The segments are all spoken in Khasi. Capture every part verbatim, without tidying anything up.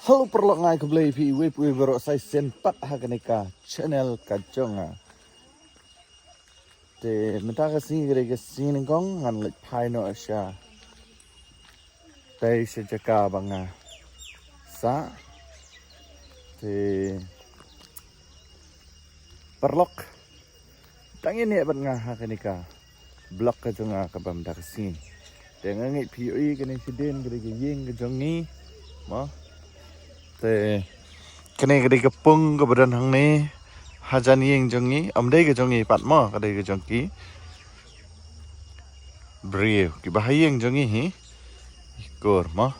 Hello paralok, nga ai khublei phi iwei pa iwei baroh sa shisien pat ha kane ka channel ka jong nga. Te mynta ka sngi ka dei ka sngi nyngkong, ngan leit phai noh sha tei sha jaka ba nga sah. Te paralok, tang ïa ne bad nga ha kane ka vlog ka jong nga kaba mynta ka sngi. Te nga ngeit phi ïohi kane shadien ka dei ka ïing ka jong ngi, mo. Te kane ka dei ka pung kaba don hangne hajan ïing jong ngi, ym dei ka jong ngi pat mo, ka dei ka jong ki briew kiba ha ïing jong ngi hi. Ki kur mo.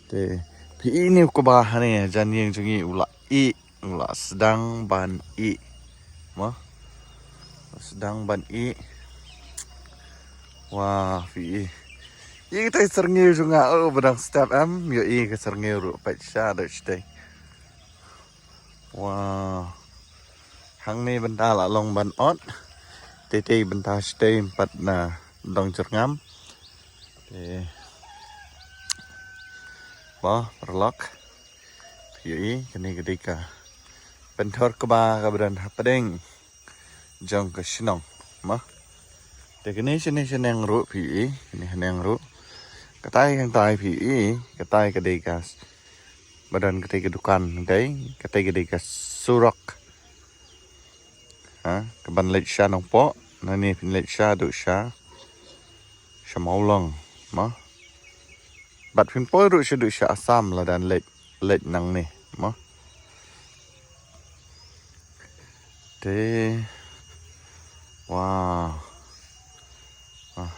Te phi ïohi ne u kba hangne hajan ïing jong ngi u la ih, u la sdang ban ih, mo. Sdang ban ih. Wah, phi ïohi. Ïohi katai syrngiew jong nga, oh, ba dang step em, ïohi ka syrngiew ruh peit sha da shatei. Wah. Hangne bynta la long ban ot. Tei tei bynta shatei pat na dong jyrngam. Te ba paralok, phi ïohi kane ka dei ka pynthor kba kaba don hapdeng jong ka shnong, mo. Te kane shane shaneng ruh phi ïohi, kane haneng ruh. Katai hangtai phi ïohi, katai ka dei ka ba don katai ka dukan hangtai, katai ka dei ka surok. Ha, kaban leit sha Nongpoh, nane phin leit sha duh sha sha Mawlong, mo. Bad phin poi ruh sha duh sha Assam lada leit, leit nangne, mo. Te, wow. Ah.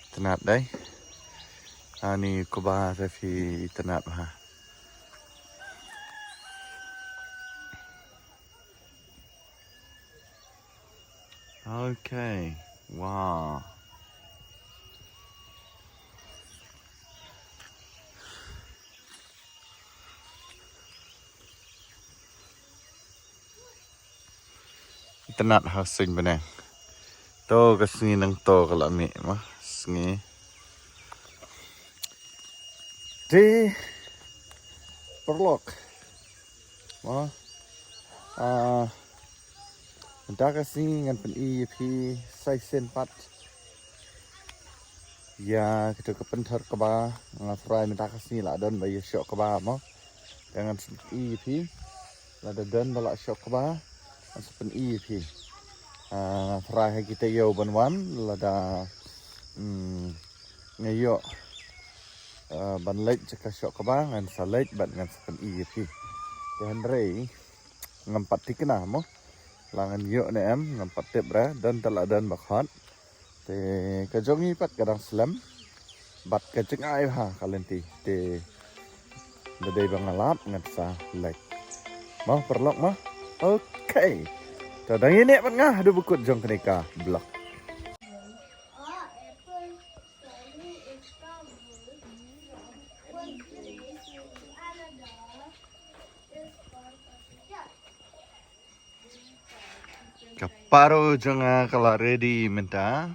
Itynnad dei. Ani kba te phi itynnad ha. Okay. Wow. Itynnad ha suiñ bneng. To ka sngi nangto ka la mih ma sngi. Te paralok. Ma. Ah, mynta ka sngi ngan pyni ïa phi sa shisien pat ïa kito ka pynthor kba. Nga tharai mynta ka sngi la don ba ïa shoh kba mo. Te ngan sa pyni ïa phi. Lada don ba la shoh kba ngan sa pyni ïa phi. Ah, nga tharai ha kita ïew ban wan lada, mm, nga ïoh, ah, ban leit jaka shoh kba ngan sa leit bad ngan sa pyni ïa phi. Te hynrei ngam pat thikna mo la ngan ïoh ne em, ngam pat tip re, don te la don ba khot. Te ka jong ngi pat ka dang slem bad ka jngai bha ka lynti. Te da dei ba nga lap ngan sa leit. Mo paralok mo. Okay. Te dang ïa ne bad nga haduh ba kut jong kane ka vlog. Ka paro jong nga ka la ready mynta.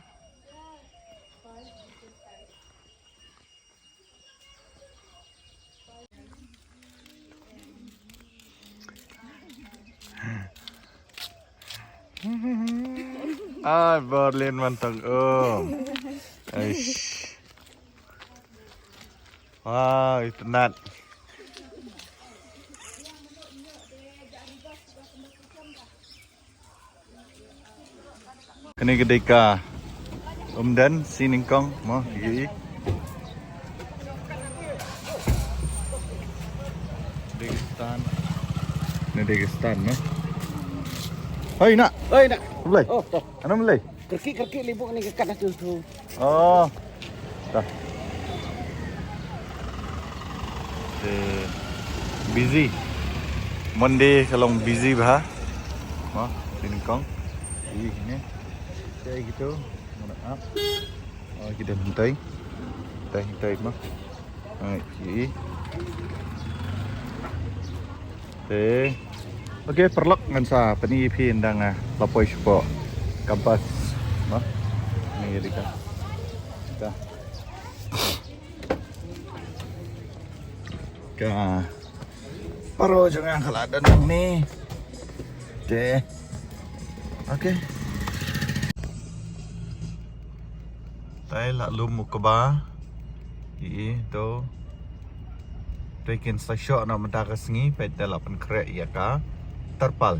Ai, Berlin mantap. Oh. Aish. Wow, itynnad. Kane ka dei ka umden, sngi nyngkong mo, ïohi. Dei ka stand. Ne dei ka stand mo. Hoi, nak. Hoi, nak. Blei. Oh, to. Ano blei? Kerki, kerki, libuk ni kekat dah tu, tu. Oh. Dah. Eh, busy. Monday ka long busy bha. Ma, sngi nyngkong. Ïohi ne. Te kito. Mana ap. Oh, kita hyntai. Hyntai, hyntai ma. Ai, ïohi. Te. Okay, paralok ngan sa pyni ïa phi ynda nga la poi shapoh campus. Ma. Ni dei ka. Ka. Ya. Paro jong nga ka la don hangne. Te. Okay. Te la lum u kba. Ï, ï, to. Te kin sa shoh noh mynta ka sngi, peit te la pynkhreh ïa ka tarpal.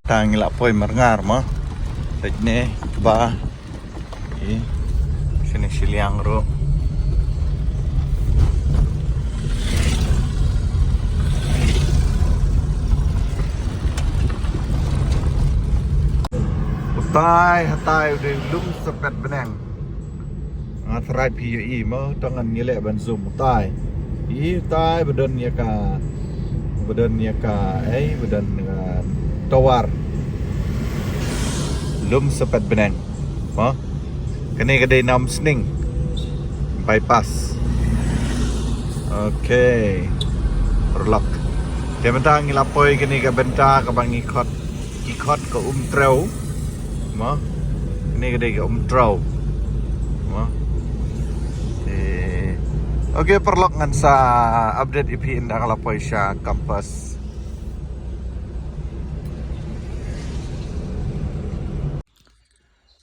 Tang ïa la poi marngar mo. Peit ne kba. Ï, shane shiliang ruh. Utai, hatai u dei lum sepet bneng. Nga tharai phi ïohi mo, tang ngan ngi leh ban zoom utai. Ï, utai ba don ïa ka, ba don ïa ka, eh, ba don, uh, tower. Lum sepet bneng. Mo? Kane ka dei na Umsning bypass. Okay. Paralok. Te mynta ngi la poi kane ka bynta kaba ngi khot, ki khot ka Umtrew. Mo? Kane ka dei ka Umtrew. Mo? Eh. Okay, paralok, ngan sa update ïa phi ynda nga la poi sha campus.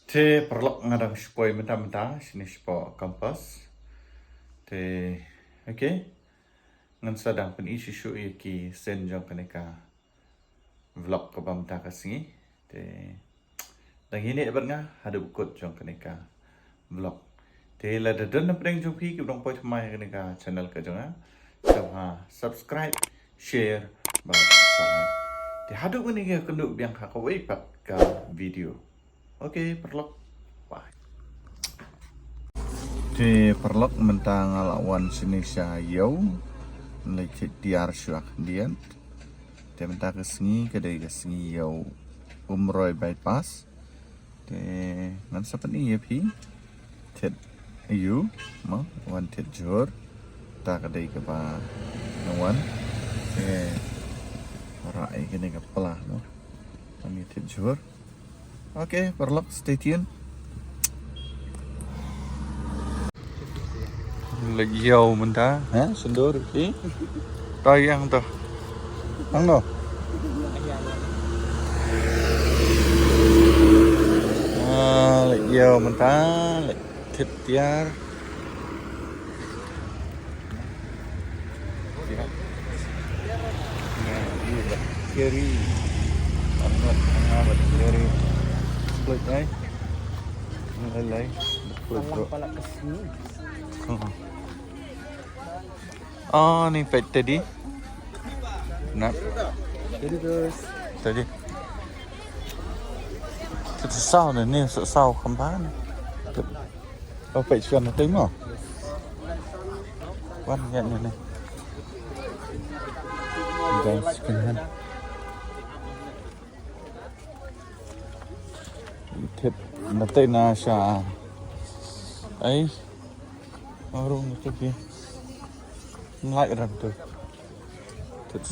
Te paralok, nga dang shu poi mynta mynta shane shapoh campus. Te, okay. Ngan sa dang pyni shuh shuh ïa ki sien jong kane ka vlog kaba mynta ka sngi. Te dang ïa ne bad nga haduh kut jong kane ka vlog. Te lada don na pdeng jong phi kiba dang poi thymmai ha kane ka channel ka jong nga, sngewbha subscribe, share bad sa like. Te haduh kane ka kynduh biang ha kawei pat ka video. Okay, paralok. Bye. Te paralok, mynta nga la wan shane sha ïew. Leit thied tiar shuwa khyndiat. Te mynta ka sngi ka dei ka sngi ïew Umroi bypass. Te ngan sa pyni ïa phi. Thied ïew, mo, wan thied jhur. Ta ka dei kaba nga wan. Te rah ïa kane ka pla, mo. Wan ïa thied jhur. Okay, paralok, stay tuned. Leit ïew mynta, ha? Sendor, eh? Tayang to. Hangno? Ah, leit ïew mynta, leit thied tiar. Cherry. Angat, angat cherry. Split, eh? Lai, lai. Split, bro. Pala, pala ka sngi. Hmm. Oh, ni peit tadi. Nak. Tadi, guys. Tadi. Kita saw ni, ni saw kembang. Oh, peit shuwa na tei mo. Wan ïa ni ni. Dang second hand. Thied na tei na sha. Ai. Arung na tei. Ngai ram tu. Thied.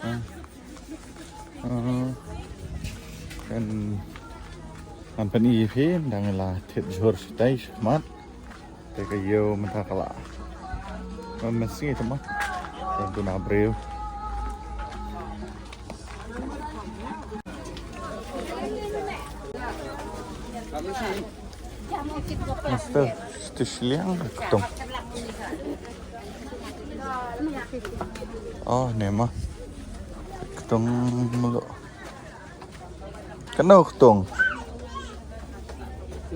Hmm. Hmm. Kan, kan pyni ïa phi, dang la thied jhur shatai shakhmat. Te ka ïew mynta ka la. Mynta sngi te mo. Te tu na briew. Master, tu shiliang ka ktung. Oh, ne mo. Ktung mulu. Kano ktung?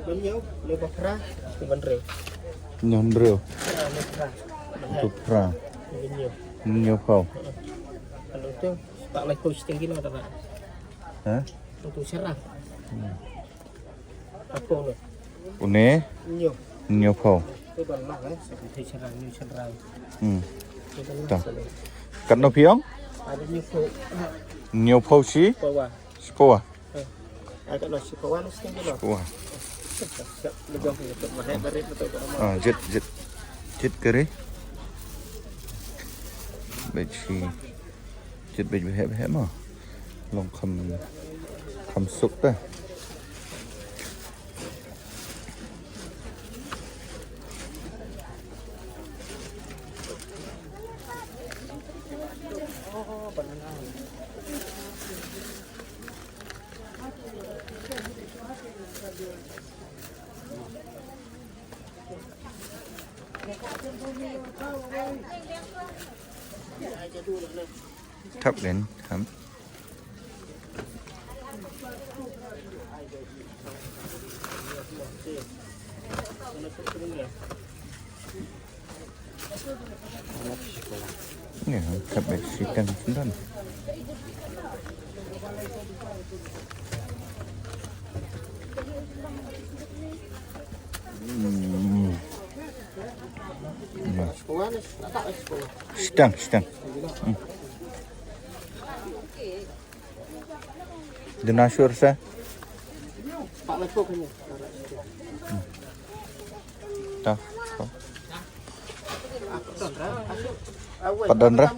Ban ñiew, le ba phra, ban rew. Ñiew hynriew. Phra, le phra. Tu phra. Ban ñiew. Ñiew phew. Kano tu, tak lai phew shiteng kilo tak. Ha? Tu shara. Hmm. Apa ne? Une? Ñiew. Ñiew phew. Tu ban lah, eh, sa thei shara, ñiew shara. Hmm. Tu ban lah. Ta. Sa le. Katno phi ong? Ada ñiew phew. Ñiew phew shi? Phew wa. Shi phew wa. Eh. Ada katno shi phew wa, shiteng kilo. Shi phew wa. Ah, jit, jit. Jit kari. Bad shi. Jit bad behek behek mo. Long kham, kham suk ta. Thap len, thap. Nia, thap bad shi tang sendon. Hmm. Nia. Shi tang, shi tang. Hmm. Dina sure sa. Ta. Pat don ra.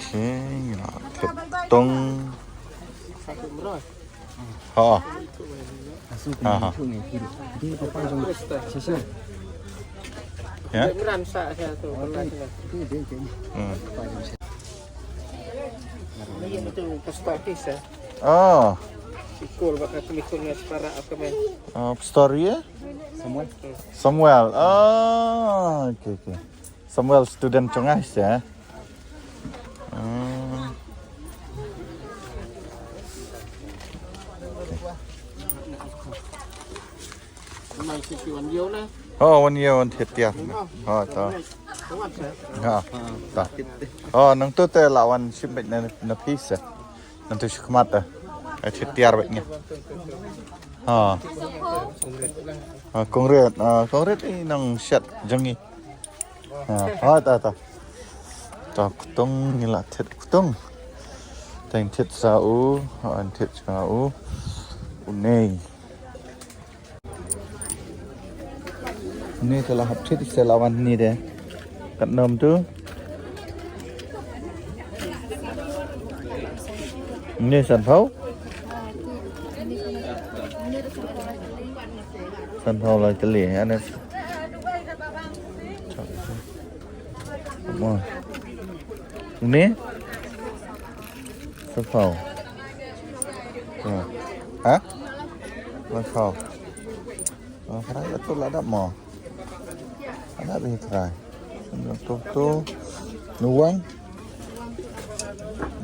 Okay, ina thep tong. Ha. Ha, ha. Ya. Hmm. Oh. Ah, pastor ya? Samuel. Samuel. Ah, okay, okay. Samuel student jong nga seh. Hmm. Oh, wan ïa wan thied tiar. Oh, to. Ha, to. Oh, nangtu te la wan shim beit na, na phi seh. Nangtu shi khmat te. Ai thied tiar beit ngi. Ha. Ha, kong Rit, ha, kong Rit i nang shet jong ngi. Ha, ha, ta, ta. Ta ktung ngi la thied ktung. Tang thied sa u, ha, thied sa u. U nei. Ni te la hap thied sa la wan ni de. Kat nom tu. Ni san pau. San pau la kali, ane. Mo. Ni? San pau. Ha? San pau. Oh, krai atu la dap mo. Ada bih krai. Tu tu. Nuwang.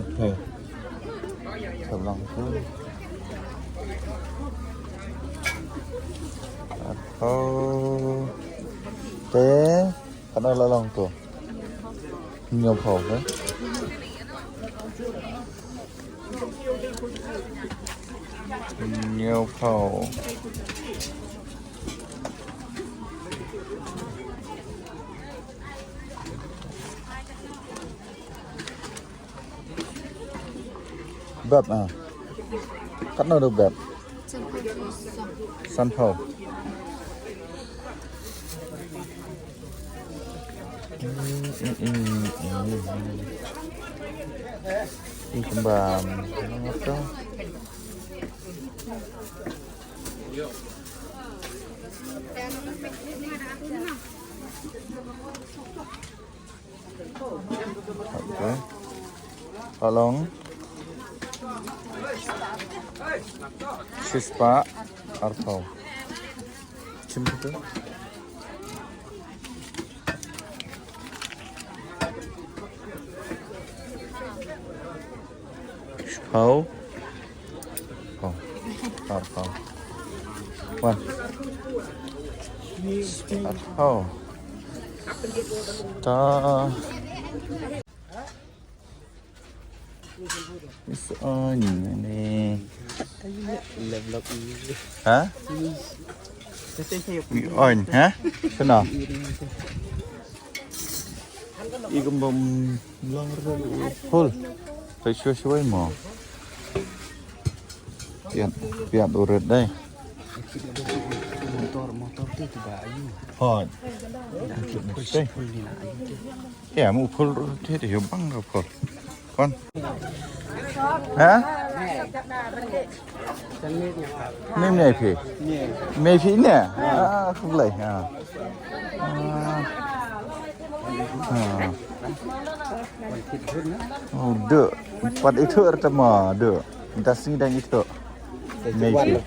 Okay. Sablang tu. Atau te kana la long tu. Hynñiew phew te. Hynñiew phew. Bep, ah. Katno dei bep? San phew. Ïa kumba, ano to? Okay. Ka long shispah arphew. Shim tu. Shiphew. Oh. Arphew. Wan. Arphew. Ta. Is on ni. Ha? Mi on, ha? Shano? Ikam bam long rel u phul. Pai shwa shwa mo. Piat, piat u red dai. Motor, motor tu tu ba ayu. Hoi. Dah tu mesti. Phul ni nak ayu tu. Ya, mu phul tu tu bang phul. Kon. Ha? Ni me phi. Me phi ne? Ah, khublei. Ha. Ah. Ha. Oh, duk. Pat itu artama, duk. Minta sini dan itu. Me phi.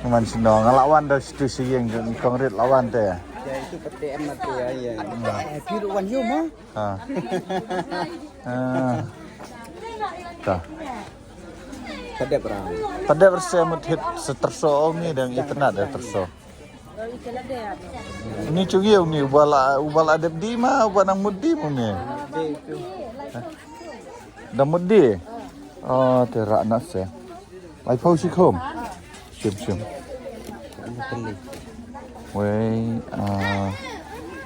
Man sino ngalawan dah situ siyeng kong rit lawan te. Ya, itu P T M nanti ya, ya. Happy lu wan yum, ha? Ha. Ah. Ta. Tadep ra. Tadep ra se mut hit seterso ong ni dang itna da terso. Ni chungi ong ni ubala ubala dep di ma uba nang mut di mo ni. Da mut di. Oh, te ra na se. Lai pau si khom. Sim sim. Wei, ah,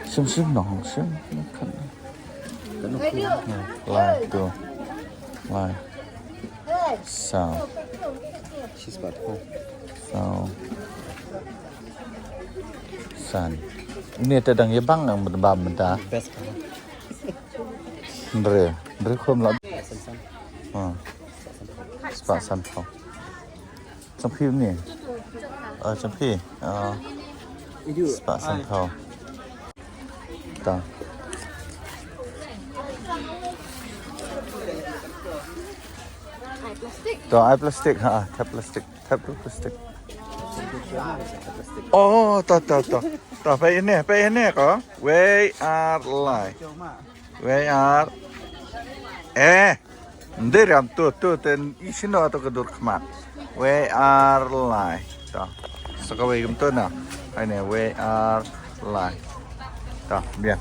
sim sim nong sim. Lai tu. Lai. Sao. Sao. San. Ini te dang ye bang nang bam bam ta. Best. Ndre, ndre khom la. Ha. Spah san pau. Chang phi ni. Ah, chang phi. Ah. Spah san pau. Ta. To, ai plastik ha, tap plastik, tap tu plastik. Oh, to, to, to. To, pai ini, pai ini ko. Wei ar lai. Wei ar. Eh. Ndir am tu tu ten isino to ka dur khmat. Wei ar lai. To. Saka wei kum tu na. Ai ne wei ar lai. To, biar.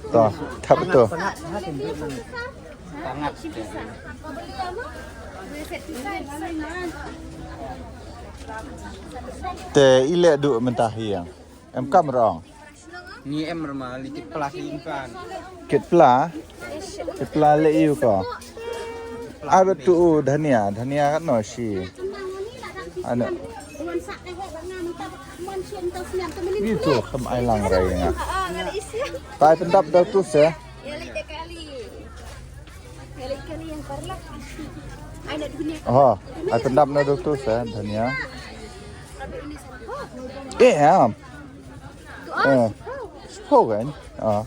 To, tap tu. Te ile du mentah yang. Em kam rong. Ni em rama li kit pla ki inkan. Kit pla? Kit pla le iu ko. Ai ba tu u dhania, dhania kan no shi. Ana. Ni tu kam ai lang rai nga. Tai pendap da tu se. Ha, ai pendap na da tu se dhania. Eh, am. Eh. Sepho kan? Ah.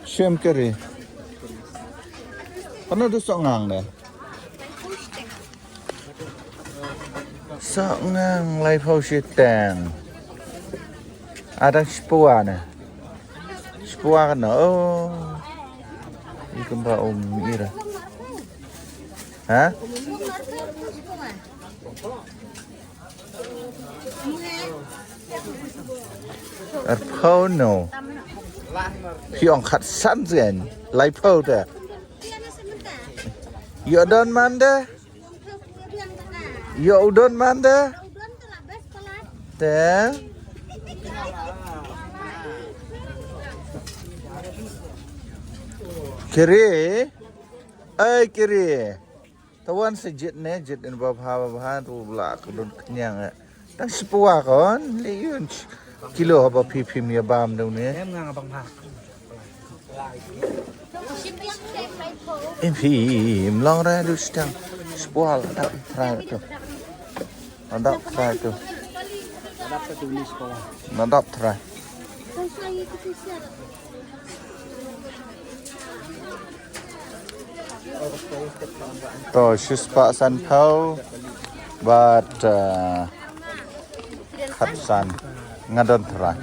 Shem kari. Kana du sok ngang ne? Sok ngang lai pau shiteng. Adang shipua ne. Shipua kana. Oh. Ikam ba um ira. Ha? Arpau no. Hi ong khat san zen. Lai pau da. Yo don man da. Yo don man da. Te. Kiri. Ai kiri. Tawan sa jit ne, jit in ba bha ba bha tu bla ka dun knyang eh. Tang sipua kon, le yun. Kilo haba phi phi mi bam dong ne. Em nga bang bha. Em phi im long ra du stang. Sipua la dap try tu. La dap try tu. La dap try. To, shispah sanphew bad, uh, khatsan nga don trai.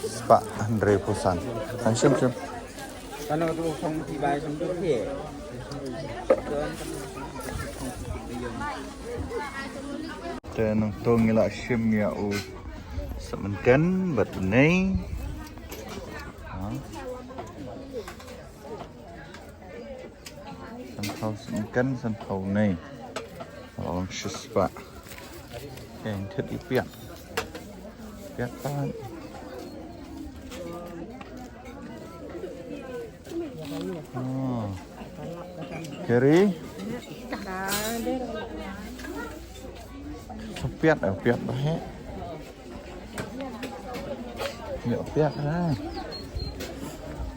Spah hynriewphew san. Ngan shim shim. Te nangta ngi la shim ïa u sap mynken bad u nei. Ha. San phew sap mynken, san phew u nei. Long shispah. Te thied ïa u piat. Piat pat. Oh. Keri. Sa piat, eh, piat ba heh. Ïa piat na.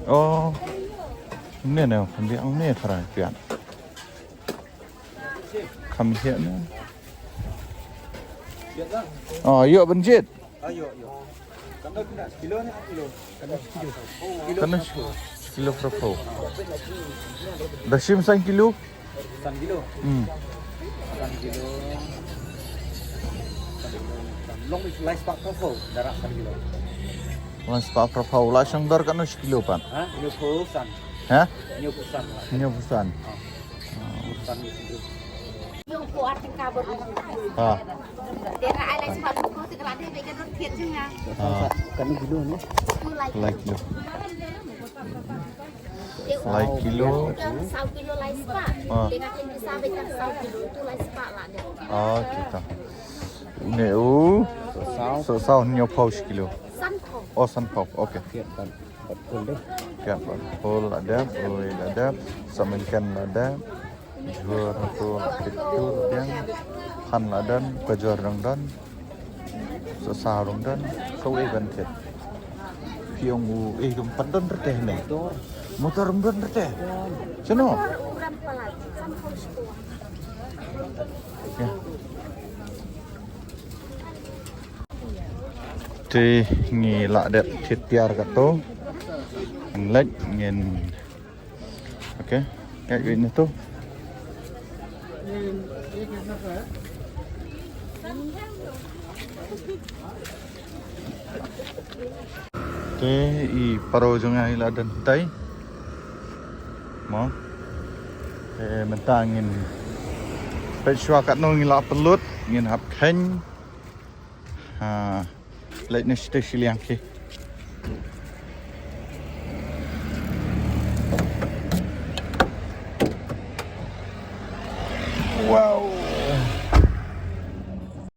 Oh. Ni ne, kan biang ni, trai piat. Kam hiat ni. Oh, ïoh ban jied. Ayo, ayo. Kan dah kena sekilo ni, sekilo. Kan dah sekilo. Kan dah sekilo berapa? Dah shim san kilo? San kilo. Hmm. San kilo. Long lai spah berapa? Darah san kilo. Long lai spah berapa? Lah shang dar kan dah sekilo pat. Ha? Hynñiew phew san. Ha? Hynñiew phew san. Hynñiew phew san. Ha. Ha. Ha. Lai kilo. Lai kilo. Ha. Oh, kita. Ni u. Saw. Saw hynñiew phew shi kilo. Oh, san phew. Okay. Kiat ban pul la dep, ui la dep, sap mynken la dep, jhur tu la kit tu la biang, phan la don, kajor dang don, sa sa dang don, kawei ban thied. Phi ong u, eh, kam pat don rteh ne. Motor ym don rteh. Shano? Ya. Te ngi la dep thied tiar katto. Ngin leit ngin. Okay. Ngeit wei na to. Te i paro jong nga i la don tai. Mo. Te mynta ngin peit shuwa katno ngi la pynlut, ngin hap kheiñ. Ha, leit na shatei shiliang ki.